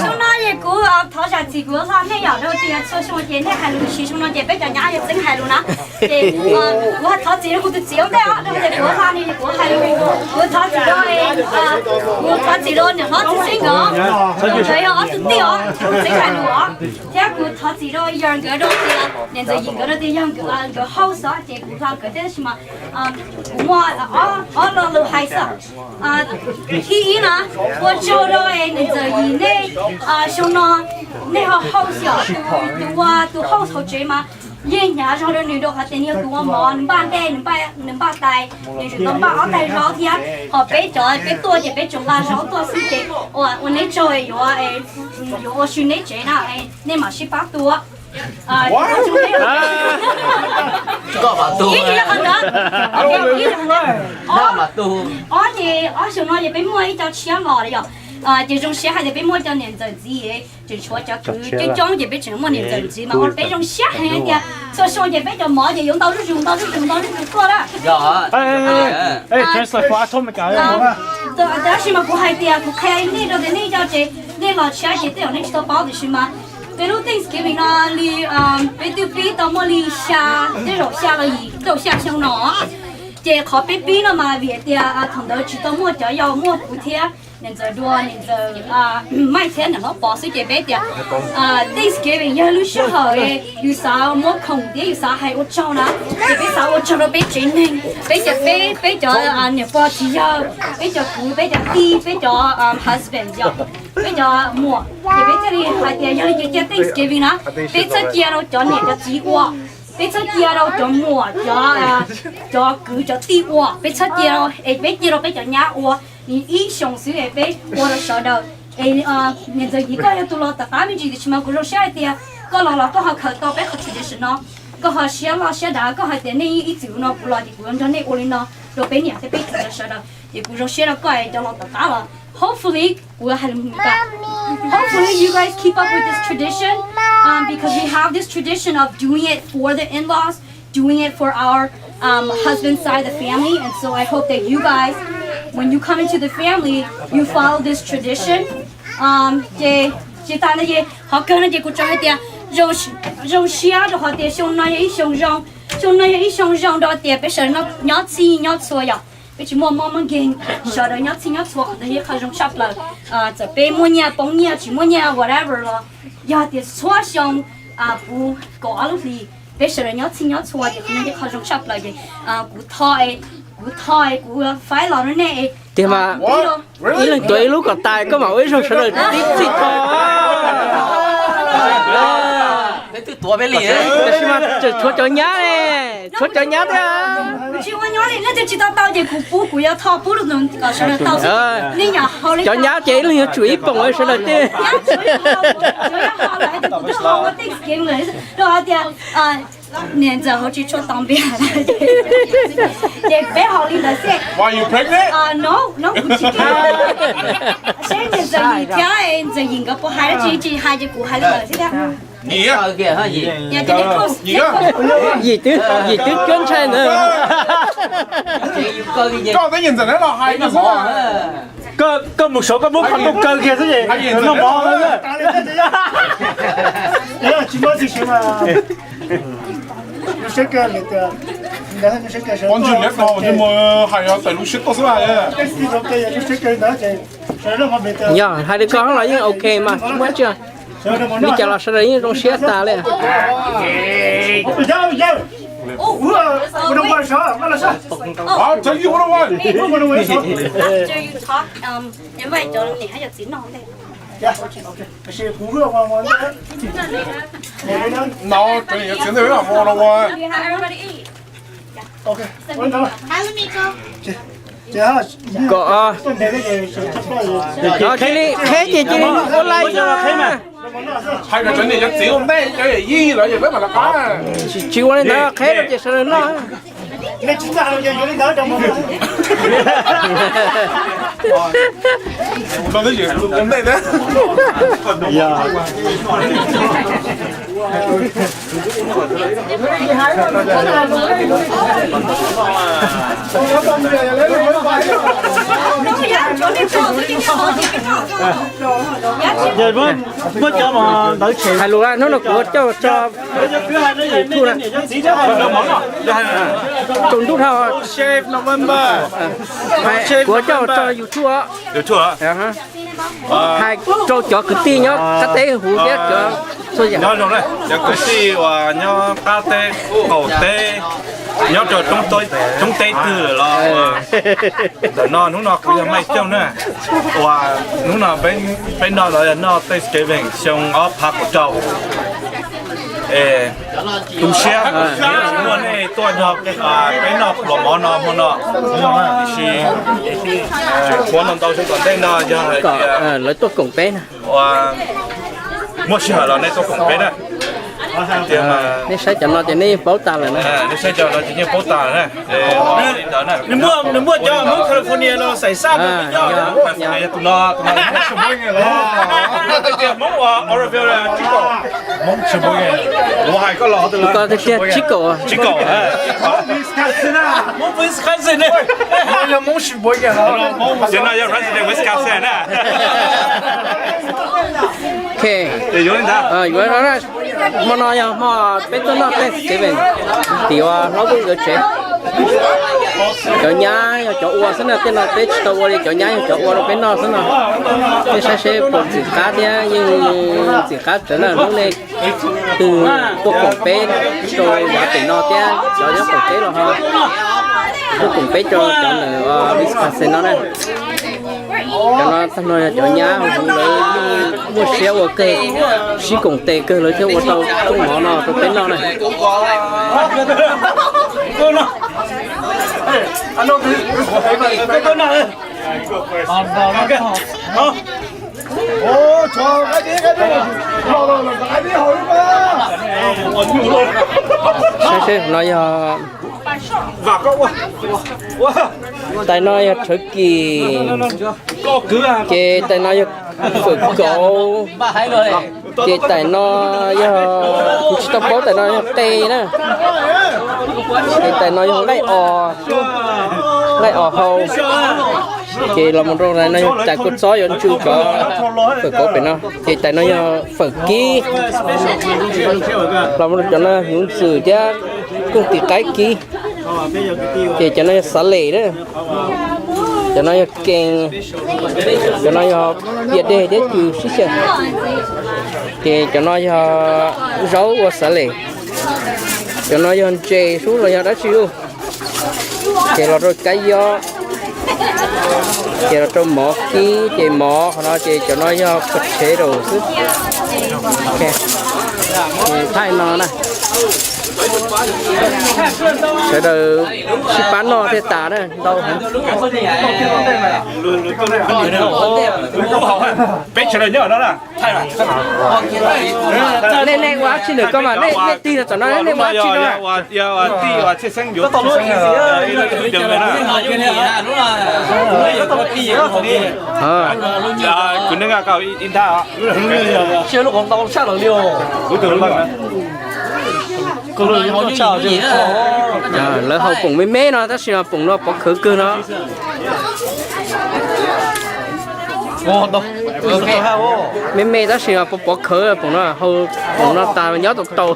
Xyoo no ces kuv thov zam txim kuv hlob nej yom, rau tias txhua xyoo ces nej hais lus tsis zoo no ces peb cov nyab yuav txeeb hais lus na. Ces kuv thov txim rau kuv tus txiv ua ntej os, rau tias kuv hlob ne kuv hais lus, kuv thov txim rau, kuv thov txim rau niam hlob txiv xeeb nkawd, nkawd yog ob tug tij os, txeeb hais lus os. Thiab kuv thov txim rau yawg nkawd rau tias niam ntxawm Yim nkawd rau tias yog nkawd hauj xwb ces kuv hlob nkawd thiab tab sis mas kuv muaj ob lo lus hais xwb. Thib ib na, ua tsaug rau niam ntxawm Yim nej, xyoo no nej ho hauj xwb os, tus ua tus hauj hauv tsev mas yeej hnyav zog rau nws rau qhov tias nws yog tus ua mov, nws npaj dej, nws npaj tais, nws tseem tau npaj ob tais zaub thiab. Ho peb cov peb tuaj ces peb tsuas nqa zaub tuaj xwb ces ua neb tsaug, yuav ua si neb tsev na, nej mam sib pab tua. Koj mam tu. Ib, ob ces ob xyoo no ces peb muaj ib co tshiab los yom. Ces zoo siab hais tias peb muaj cov niam ntxawm ntxiv, tseem tshuav cov kwv coob coob ces peb tseem muaj niam ntxawm ntxiv mas ua peb zoo siab heev tias txhua xyoo ces peb cov mov ces yuav ntau zuj zus ntau zuj zus ntau zuj zus tuaj na. Tab sis mas kuv hais tias kuv qhia nej rau tias nej cov tsev nej los tshiab ces tej zaum nej tsis tau paub tiam sis mas peb lub Thanksgiving no li peb twb pib tau muaj li xya, tej zaum xya los yim, tej zaum xya xyoo no. Ces qhov peb pib no mas vim tias thaum ntawd tsis tau muaj cov yau, muaj kuv thiab niam ntxawm dua, niam ntxawm Maij thiab niam hlob Pov xwb ces peb tias Thanksgiving yog lub sij hawm yus xav muab khoom thiab yus xav hais ua tsaug na. Ces peb xav ua tsaug rau peb tsev neeg, peb cov, peb, peb cov niam pog txiv yawg, peb cov kwv, peb cov tij, peb cov husband yom, peb cov muam. Ces peb thiaj li hais tias yog li ces cia Thanksgiving na peb txhob cia rau cov niam cov txiv ua, peb txhob cia rau cov muam, cov, cov kwv cov tij ua, peb txhob cia rau, es peb cia rau peb cov nyab ua. Ib xyoos xwb es peb ua rau sawv daws. Es niam ntxawm Yim koj yog tus los tom qab me ntsis tiam sis mas kuv zoo siab hais tias koj los los koj ho khaws tau peb qhov tradition no, koj ho siab loj siab dav, koj hais tias nej ib txwm no kuv los ces kuv yuav nrog nej ua li no rau peb niam thiab peb txiv rau sawv daws. Ces kuv zoo siab rau koj es cov los tom qab los hopefully kuv hais lus Meskas. Hopefully you guys keep up with this tradition, um, because we have this tradition of doing it for the in-laws, doing it for our um, husband side of the family. And so I hope that you guys, when you come into the family, you follow this tradition. Um, ces, ces tas no ces qhov kawg no ces kuv tsuas hais tias zoo siab rau qhov tias xyoo no yog ib xyoo zoo, xyoo no yog ib xyoo zoo rau tias peb sawv daws nyob txhij nyob txhua yom. Peb tsis muaj mob muaj nkeeg, sawv daws nyob txhij nyob txhua, qhov ntawd yog ib qho zoo tshaj plaws. Txawm peb muaj nyiaj poob nyiaj tsis muaj nyiaj whatever los yog tias txhua xyoo puv kaum ob lub hlis peb sawv daws nyob txhij nyob txhua ces qhov no yog qho zoo tshaj plaws ces kuv thov, kuv thov, kuv faib los rau nej. Tiag mas, ib leeg tuav ib lub kom tas koj mam ua ib zaug sawv daws tib txhij tho. Peb twb tuav peb li, tab sis mas tseem tshuav cov nyab ne, tshuav cov nyab thiab. Tsis ua nyob li, leej twg tsis tau tau ces kuv pub, kuv yuav thov pub rau kom sawv daws tau xwb. Nej nyam haus li, cov nyab ces ib leeg yuav tsum ib poom sawv daws tej. Rau qhov tias niam ntxawm hauv tsis tshua tau npias, ces peb haus li ntawd xwb. No, no, kuv tsis, seb niam ntxawm Yim thiab ntxawm Yim nkawd puas hais dab tsi, tsis hais ces kuv hais li ntawd xwb thiab. Yim twb, Yim twb cuab ntshai ntawd. Koj mus saud koj muab qhov ntuj kaw kiag xwb es noj mov. Tsis muaj txiv siv mas. Pov ntsis niam no mus hais tawm lub siab tuaj xwb. Yog hais li koj los yeej ok mas tsis muaj tsi. Li cas los sawv daws yeej zoo siab tas li. After you, what do I want? After you talk, um, invite cov niam thiab cov txiv noj ntej. No, cov niam cov txiv ntej, what do I want? Everybody eat. Kom, qheb li, qheb ces cia li ua laiv xwb. Hais kom cov niam cov txiv ua ntej, cov yawm yij los yog peb mam rov qab. Tsis ua li ntawd, qheb rau ces sawv daws noj. No twb ua ntej thiab. Muab cov ntawd tshem. Hais lus hnub no kuv ua coj tso YouTube na. Tus ntuj dhau. Kuv ua coj tso YouTube os. Hais rau cov kwv tij nyob qab teb huv thiab cov txhua yam. Nyob zoo na, cov kwv tij uas nyob qab teb qaum teb, nyob rau roob teb twg lawm los ntawm no hnub no kuv yog Maiv Xyooj na, uas hnub no peb noj los yog noj Thanksgiving xyoo ob phav kaum rau. Es tu siab tsis muaj nej tuaj nrog peb noj pluas mov no hmo no, tiam sis qhuav no ntau xyoo tom ntej no yog hais tias lawv tuaj koom peb na. Ua, muaj sij hawm los nej tuaj koom peb na. Nej saib cov no ces nej yeej paub tas lawm na. Nej saib cov no ces yeej paub tas lawm na. Nws muaj, nws muaj cov Hmoob California no xaim xaj. Tus no, tus no Hmoob uas Oroville tsib kaum. Hmoob tsib kaum. Tus ko tiag tiag tsib kaum. Tsib kaum. Hmoob Wisconsin. Yog Hmoob California. Yog no yog resident Wisconsin na. Ok. Yuav hmo no yog hmo peb tuaj noj Thanksgiving tim uas hlob Vwj nkawd tsev. Cov nyab yog cov ua xwb na, tej no peb tsis tau ua li, cov nyab yog cov ua rau peb noj xwb no. Nej saib seb puas ntxim qab thiab yeej ntxim qab tsawv na. Hnub nej twg tuaj koom peb rau yav pem no thiab cov nyob qaum teb los ho tuaj koom peb rau cov ntawm Wisconsin no na. Cov no tag no yog cov nyab huv lawv yeej muaj siab ua kawg, sib koom tes kawg lawv thiaj ua tau koob mov no rau peb noj na. Saib seb, no yog, tais no yog turkey, ces tais no yog fawm kauv, ces tais no yog, kuv tsis tau paub, tais no yog qe na, ces tais no yog nqaij os, nqaij os hau, ces los mus rau tais no yog tais kua txob yuav ntsw cov fawm kauv pem no, ces tais no yog fawm kib, los mus rau cov no hnyuv ntxwm thiab kooj tis qaib kib, ces cov no yog xav lem na, cov no yog kees, cov no yog pias deg thiab cws sib xyaw, ces cov no yog zaub ua xav lem, cov no yog ntses sub los yog dab tsi lauj, ces los rau kab yob, ces los rau mov kib, ces mov qhov no ces cov no yog potato xwb. Thaij no na, sawv daws sib pab noj thiaj tas na, ntau heev. Peb sawv daws nyob no na. Nej, nej ua dab tsi ntawm ko mas nej, nej tig los tom no nej ua dab tsi no? Kuv nev kau ib ntab. Lawv haus poom me me no tab sis mas poom no pov khawv kawg no. Me me tab sis mas pov khawv, poom no, poom no tas nyob tau tau.